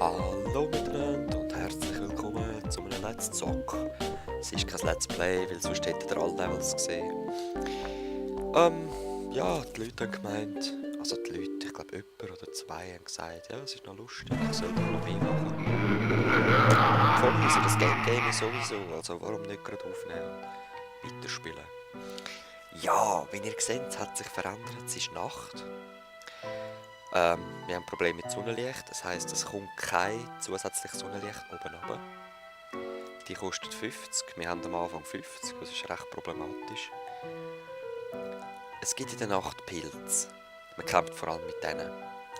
Hallo miteinander und herzlich willkommen zu einem Let's Zock. Es ist kein Let's Play, weil sonst hättet ihr alle Levels gesehen. Ja, die Leute haben gemeint, also die Leute, ich glaube jemand oder zwei haben gesagt, ja, es ist noch lustig, ich soll doch noch mehr machen. Voll easy, das Game ist sowieso, also warum nicht gerade aufnehmen und weiterspielen. Ja, wie ihr seht, es hat sich verändert, es ist Nacht. Wir haben ein Problem mit Sonnenlicht, das heisst, es kommt kein zusätzliches Sonnenlicht oben runter. Die kostet 50, wir haben am Anfang 50, das ist recht problematisch. Es gibt in der Nacht Pilze, man kämpft vor allem mit denen.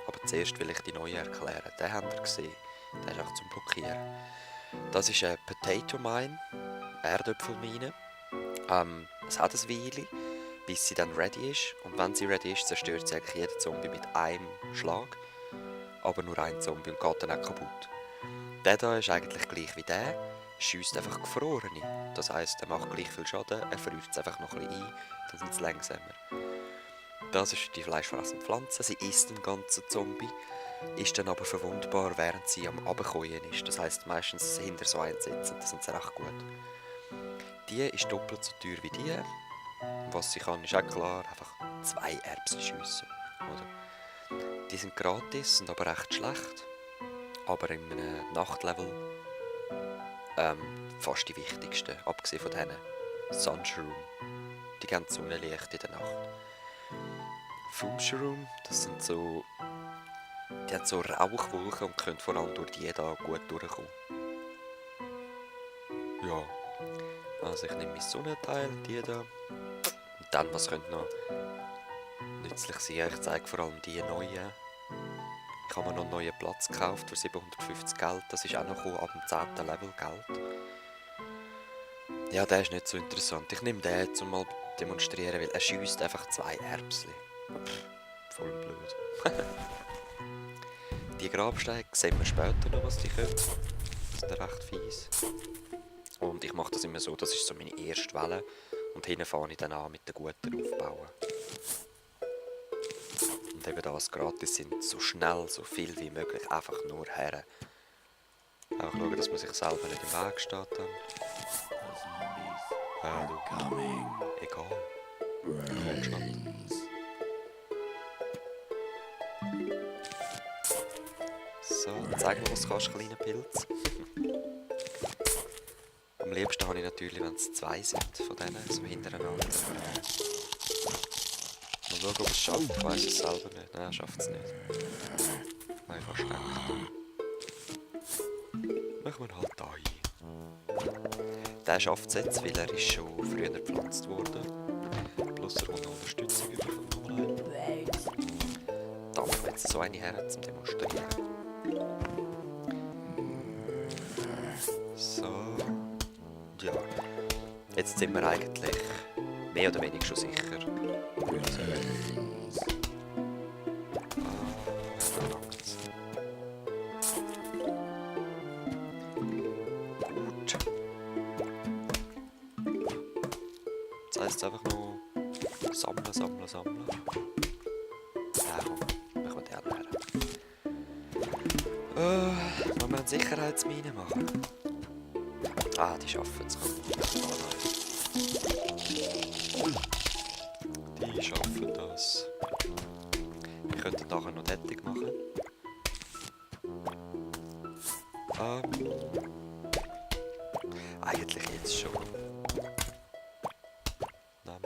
Aber zuerst will ich die neue erklären, den habt ihr gesehen, der ist auch zum Blockieren. Das ist eine Potato Mine, Erdöpfelmine. Es hat ein Weile, bis sie dann ready ist. Und wenn sie ready ist, zerstört sie eigentlich jeden Zombie mit einem Schlag. Aber nur ein Zombie und geht dann auch kaputt. Der hier ist eigentlich gleich wie der, schiesst einfach Gefrorene. Das heisst, er macht gleich viel Schaden, er friert es einfach noch ein bisschen ein, dann sind sie langsamer. Das ist die fleischfressende Pflanze, sie isst den ganzen Zombie, ist dann aber verwundbar, während sie am Abkochen ist. Das heisst, meistens hinter so einen sitzen, das sind sie recht gut. Die ist doppelt so teuer wie die. Was sie kann, ist auch klar, einfach 2 Erbsen schiessen. Oder? Die sind gratis, sind aber recht schlecht. Aber in einem Nachtlevel fast die wichtigsten, abgesehen von denen. Sunshroom. Die geben Sonnenlicht in der Nacht. Foamshroom, das sind so... Die haben so Rauchwolken und können vor allem durch die da gut durchkommen. Ja. Also ich nehme mein Sonnenteil, die da. Und dann, was könnte noch nützlich sein? Ich zeige vor allem die neuen. Ich habe mir noch einen neuen Platz gekauft für 750 Geld. Das ist auch noch ab dem 10. Level Geld. Ja, der ist nicht so interessant. Ich nehme den, um mal demonstrieren, weil er schiesst einfach 2 Erbsen. Voll blöd. Die Grabsteine sehen wir später noch, was die können. Die sind recht fies. Und ich mache das immer so, das ist so meine erste Welle. Und hinten fange ich dann an mit den guten aufbauen. Und eben das gratis sind, so schnell, so viel wie möglich, einfach nur her. Auch schauen, dass man sich selber nicht im Weg steht dann. Egal. Kommt schon. So, zeig mir, was du kannst, kleiner Pilz. Am liebsten habe ich natürlich, wenn es 2 sind von denen, so hintereinander. Mal schauen, ob es schafft. Ich weiss es selber nicht. Nein, er schafft es nicht. Einfach gedacht. Machen wir halt da hin. Der schafft es jetzt, weil er ist schon früher gepflanzt worden. Plus er kommt Unterstützung über von Online. Da machen wir jetzt so eine her zum Demonstrieren. So. Ja. Jetzt sind wir eigentlich mehr oder weniger schon sicher. Gut. Jetzt heisst es einfach noch sammeln, sammeln, sammeln. Ja, komm, machen wir den her. Wollen wir eine Sicherheitsmine machen? Ah, die schaffen es. Die schaffen das. Wir könnten nachher noch Nettig machen. Eigentlich jetzt schon. Machen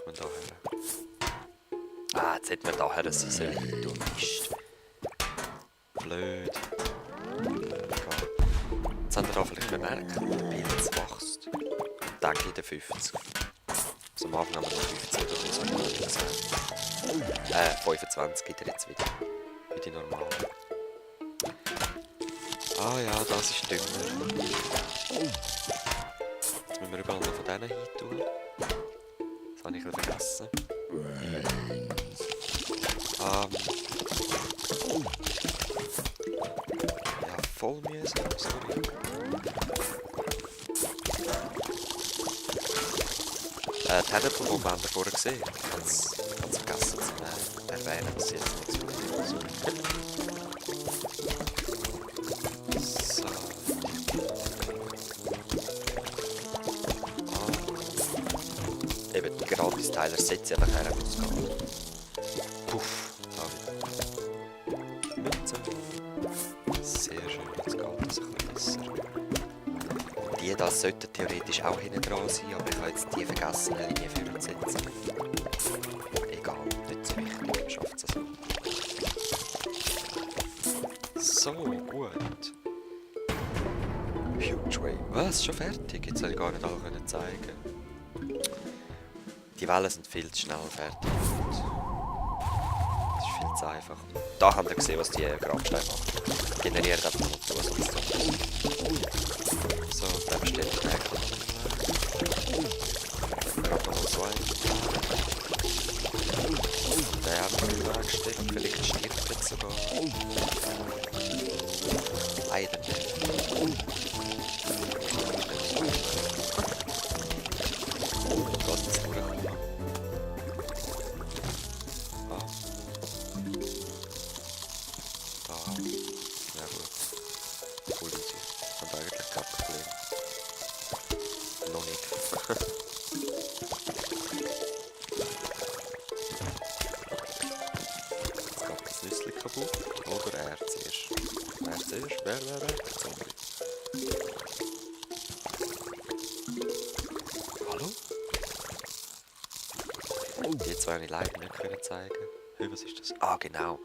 wir da her. Ah, jetzt hätten wir da her, dass sie so weit tun. Mist. Blöd. Jetzt habt ihr da vielleicht bemerkt, der Pilz wächst. Und dann geht er 50. Also am Anfang haben wir noch 15 oder so gesagt. 25 geht er jetzt wieder. Wie die normalen. Ah ja, das ist Dünger. Jetzt müssen wir überall noch von denen hin tun. Das habe ich ein bisschen vergessen. Ja, voll mühsam, sorry. Die Herdöpfelbombe haben wir vorher gesehen. Ich habe es vergessen zu erwähnen, dass sie jetzt nicht so gut ist. bis Tyler setzt einfach her muss gehen. Puff, da wieder. Mütze. Sehr schön, jetzt geht das ein bisschen besser. Die da sollten theoretisch auch hinten dran sein, aber ich habe jetzt die vergessen, eine Linie für zu setzen. Egal, nicht so wichtig, man schafft es so. So, gut. Huge Wave. Was? Schon fertig? Jetzt hätte ich gar nicht alle zeigen. Die Wellen sind viel zu schnell fertig. Das ist viel zu einfach. Da habt ihr gesehen, was die Grabsteine machen. Generiert einfach nur was sonst noch. So, und dann steht der Nägel noch im Weg. Gerade noch so ein. Der hat noch im Weg steht. Vielleicht stirbt jetzt sogar. Leider nicht. Gott, das durchkommen. Ah. Da. Ja gut. Voll easy. Und eigentlich kein Problem. Noch nicht. Jetzt geht das Nüssli kaputt. Oder er zuerst. Wer zuerst? Wer? Zombie. Hallo? Die zwei habe ich leider nicht zeigen. Hey, was ist das? Ah, genau.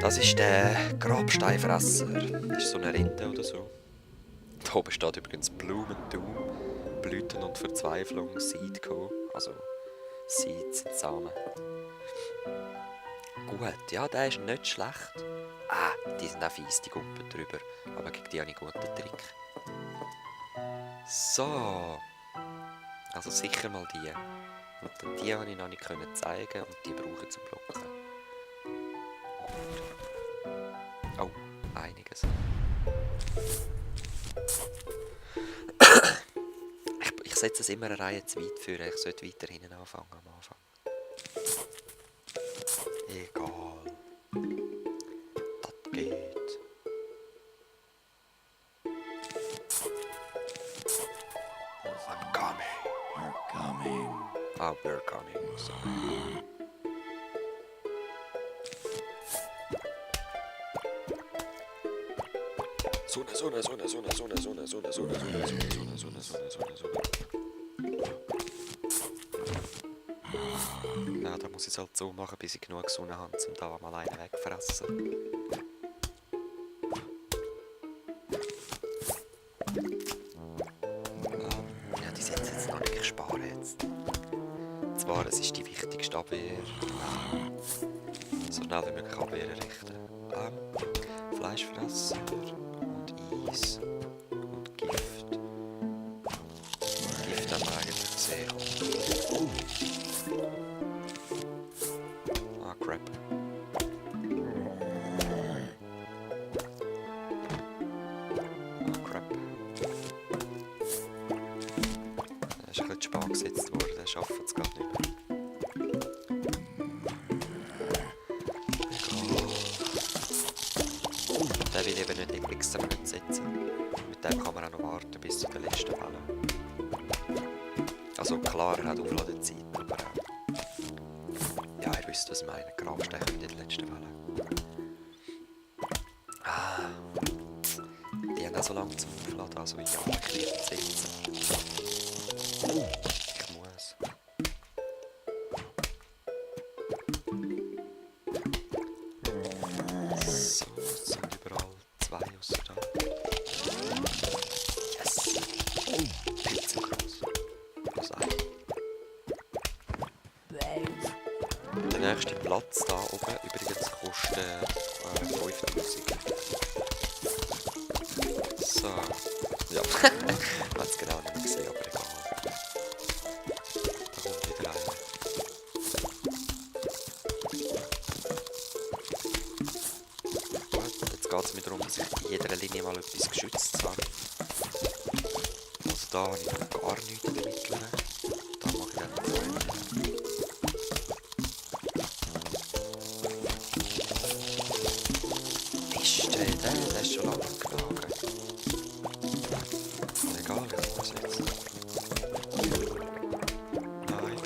Das ist der Grabsteinfresser. Das ist so eine Rinde oder so. Da oben steht übrigens Blumentum, Blüten und Verzweiflung, Seed Co. Also Seed sind Samen. Gut, ja, der ist nicht schlecht. Ah, die sind auch fies, die Gumpen drüber. Aber gegen die habe ich einen guten Trick. So. Also sicher mal die. Und die habe ich noch nicht zeigen und die brauche ich zum Blocken. Oh, einiges. Ich setze es immer eine Reihe zu weit für. Ich sollte weiter hinten anfangen am Anfang. Egal. Das geht. I'm coming. We're coming. Ah, we're coming. Sorry. Sonne. Ja, da muss ich es halt so machen, bis ich genug Sonne habe, um da mal einen wegfressen. Ja, die setze jetzt noch nicht, ich spare jetzt. Zwar, es ist die wichtigste Abwehr. So schnell wie möglich Abwehr errichten. Fleischfresser und Eis und Gift. Gift haben wir eigentlich gesehen. Ah, crap. Ah, crap. Er ist ein bisschen zu spät gesetzt worden, der schafft es gerade nicht mehr. Den will ich eben nicht extra nicht setzen. Mit dem kann man auch noch warten bis zu der letzten Welle. Also klar, er hat Aufladezeit, aber ja, ihr wisst, was ich meine. Grabsteine in der letzten Welle. Ah, die haben auch so lange zum Aufladen, also ja, ich will nicht setzen. Ich muss. So, es sind überall zwei außer da. Yes! Viel zu groß. Also ein. Der nächste Platz da oben übrigens kostet 5000. So. Ja. Ich habe es genau nicht mehr gesehen, aber egal. Da kommt wieder einer. Jetzt geht es mir darum, dass ich in jeder Linie mal etwas Geschütztes habe. Also da habe ich noch gar nichts in der mittleren. Da mache ich dann zwei. Mist, hey, der ist schon lange genagen. Egal, ich muss jetzt. Nein.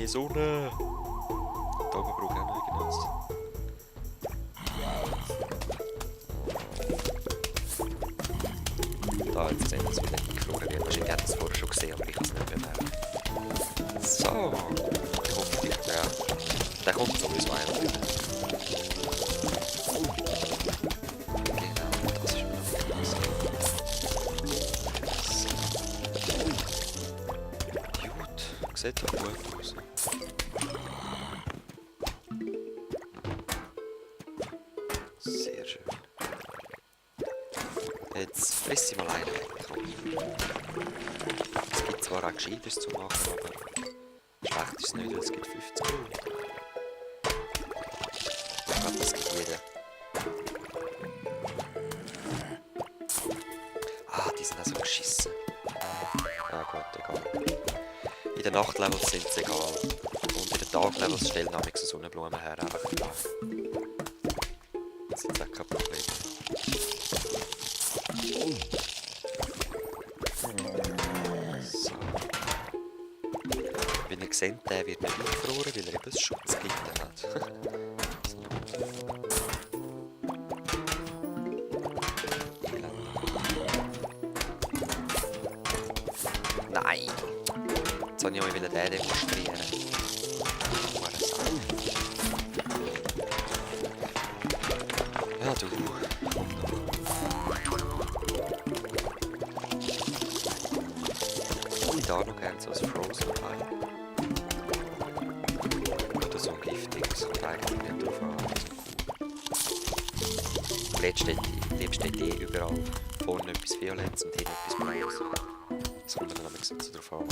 Mehr Sonne! Da oben brauche ich auch noch irgendwas. Da, jetzt sehen wir es wieder eingeflogen wird. Wahrscheinlich hat es vorher schon gesehen, aber ich kann es nicht bemerken. So! Ich hoffe, ja. Der kommt sowieso eigentlich. Genau, das ist mir noch nicht gut, sieht doch gut aus. Sehr schön. Jetzt friss ich mal einen weg. Es gibt zwar auch Gescheites zu machen, aber schlecht ist es nicht, weil es gibt 50 Euro. Ich glaube, das gibt jeder. Ah, die sind auch so geschissen. Ja gut, egal. In den Nachtlevels sind sie egal. Und in den Taglevels stellen nämlich so Sonnenblumen her. Einfach da. Das ist jetzt auch kein Problem. So. Wie ihr seht, der wird nicht eingefroren, weil er eben ein Schutzgitter hat. Nein! Jetzt wollte ich euch den demonstrieren. Ja, du. Ich da noch gerne so ein Frozen Pie. Oder so ein giftiges. Kommt eigentlich nicht drauf an. Jetzt steht überall vorne etwas Violettes und hinten etwas Blaues. Das kommt dann nämlich so drauf an.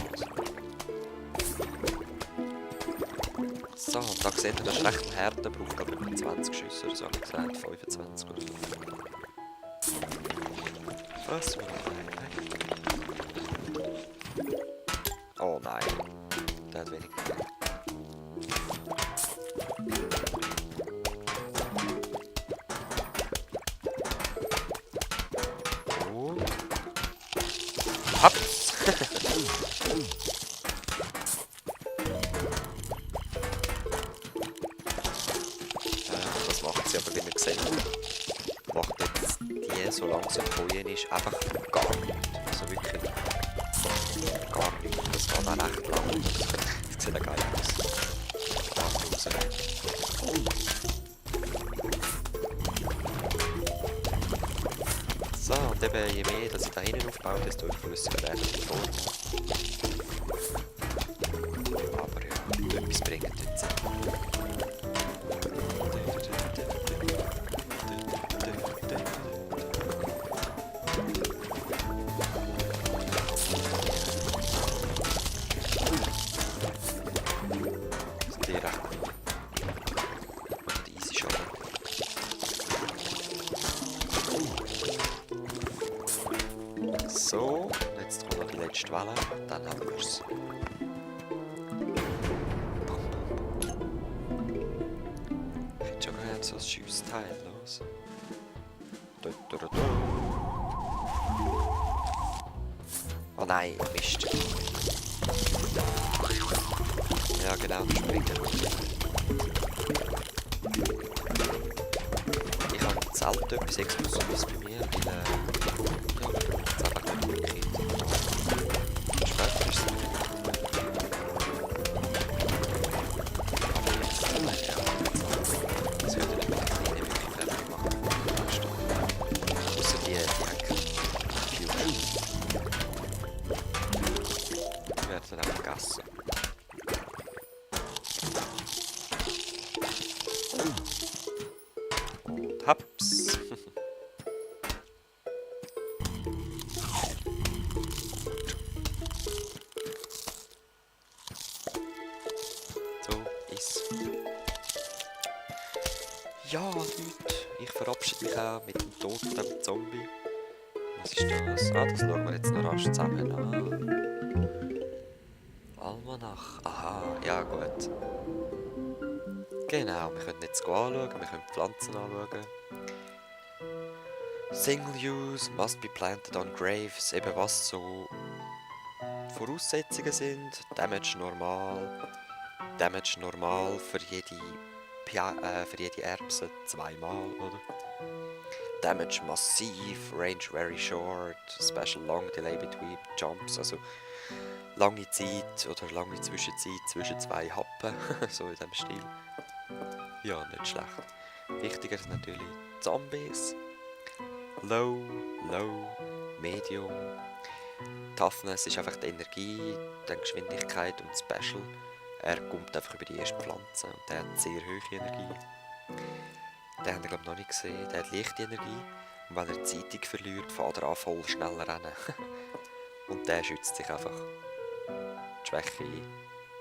So, und da seht ihr, das ist recht ein Härte, braucht aber über 20 Schüsse oder so, habe ich gesagt, 25 oder so. Was? Oh nein, der hat wenig. Oh. Hopp! Das macht sie aber, wie ihr seht, macht jetzt die, solange sie vorhin ist, einfach gar nichts. Also wirklich gar nichts. Das geht auch recht lang. Das sieht auch geil aus. So, und eben je mehr dass ich da hinten aufbaue, desto überflüssiger werden die Formen. Aber ja, etwas bringt jetzt. Die recht easy schon. So, jetzt kommt noch die letzte Welle, dann haben wir es. Ich hätte schon gerne so ein Schiussteil los. Oh nein, Mist. Ja genau, das springt. Ich habe selten etwas Explosives bei mir, weil ja, jetzt einfach nicht wirklich. Später ist es nicht. Das würde nicht wirklich fertig machen. Ausser die Hacken. Die werden dann auch gegessen. Und haps. So ist. Ja, Leute, ich verabschiede mich auch mit dem Tod von dem Zombie. Was ist das? Ah, das schauen wir jetzt noch rasch zusammen an. Almanach. Aha, ja gut. Genau, wir können jetzt anschauen, wir können die Pflanzen anschauen. Single use, must be planted on graves, eben was so die Voraussetzungen sind. Damage normal. Damage normal für jede Erbse zweimal, oder? Damage massiv, Range very short, Special long delay between jumps, also lange Zeit oder lange Zwischenzeit zwischen zwei Happen, so in dem Stil. Ja, nicht schlecht. Wichtiger sind natürlich Zombies. Low, Medium. Toughness ist einfach die Energie, die Geschwindigkeit und Special. Er kommt einfach über die erste Pflanze und der hat sehr hohe Energie. Den haben wir glaube ich noch nicht gesehen. Der hat leichte Energie und wenn er die Zeitung verliert, fährt er an voll schnell rennen. Und der schützt sich einfach. Die Schwäche,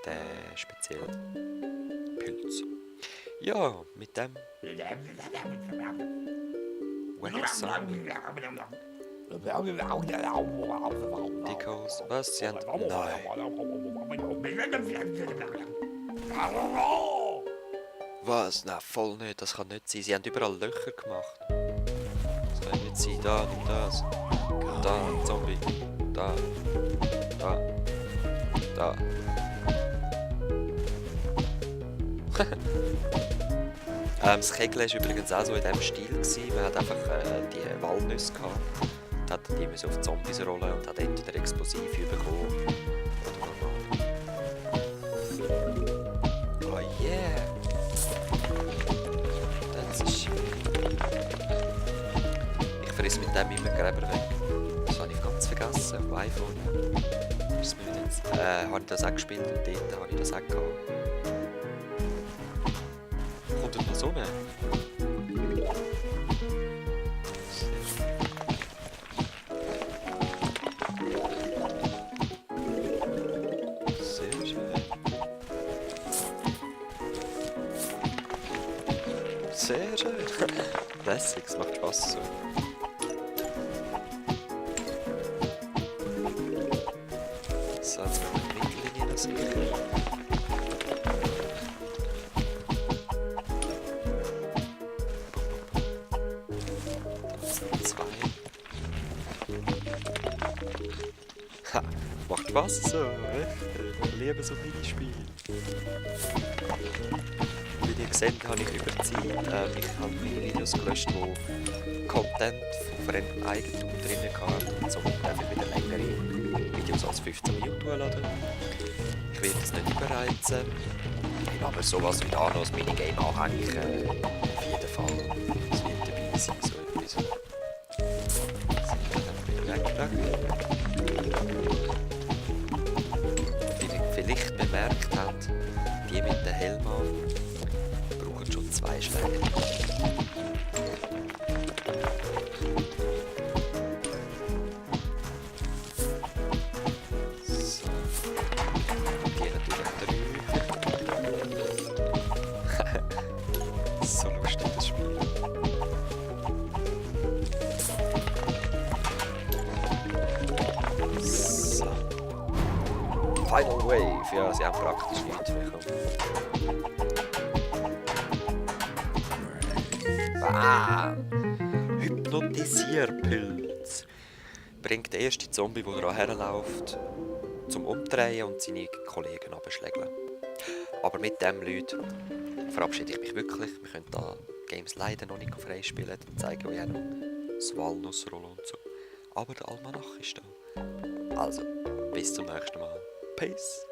der spezielle Pilz. Ja, mit dem... Dickos, was? Sie haben... Nein. Was? Nein, voll nicht. Das kann nicht sein. Sie haben überall Löcher gemacht. Das kann nicht sein. Da, nimm das. Da, Zombie. Da. Das Kegeln war übrigens auch so in diesem Stil. Man hat einfach die Walnüsse gehabt. Und hat die auf die Zombies rollen und hat entweder Explosive bekommen oder normal. Oh yeah! Das ist... Ich friss mit dem immer Gräber weg. Das habe ich ganz vergessen auf dem iPhone. Habe ich das auch gespielt und dort habe ich das auch gehabt. Kommt da noch Sonne? Sehr schön. Sehr schön. Lässig, es macht Spaß so. So, jetzt machen wir die Mittellinie noch sicher. Ha, macht Spaß so, echt? Ich liebe so Minispiele. Wie ihr seht, habe ich über die Zeit, ich habe meine Videos gelöscht, wo Content von fremdem Eigentum drin hatten und somit einfach wieder längere Videos als 15 Minuten hochladen. Ich werde es nicht überreizen, aber sowas wie da noch das Minigame anhängen, auf jeden Fall. Es wird dabei sein, so etwas. Wie ihr vielleicht bemerkt habt, die mit den Helm an brauchen schon 2 Schläge. So. Die natürlich 3. So lustig das Spiel. So. Final Wave, ja, sie haben praktisch nichts bekommen. Ah! Hypnotisierpilz. Bringt den ersten Zombie, der daran herläuft, zum Umdrehen und seine Kollegen abschlägeln. Aber mit dem, Leute, verabschiede ich mich wirklich. Wir können da Games leider noch nicht freispielen. Dann zeige ich euch auch noch das Walnussrollen und so. Aber der Almanach ist da. Also, bis zum nächsten Mal. Peace!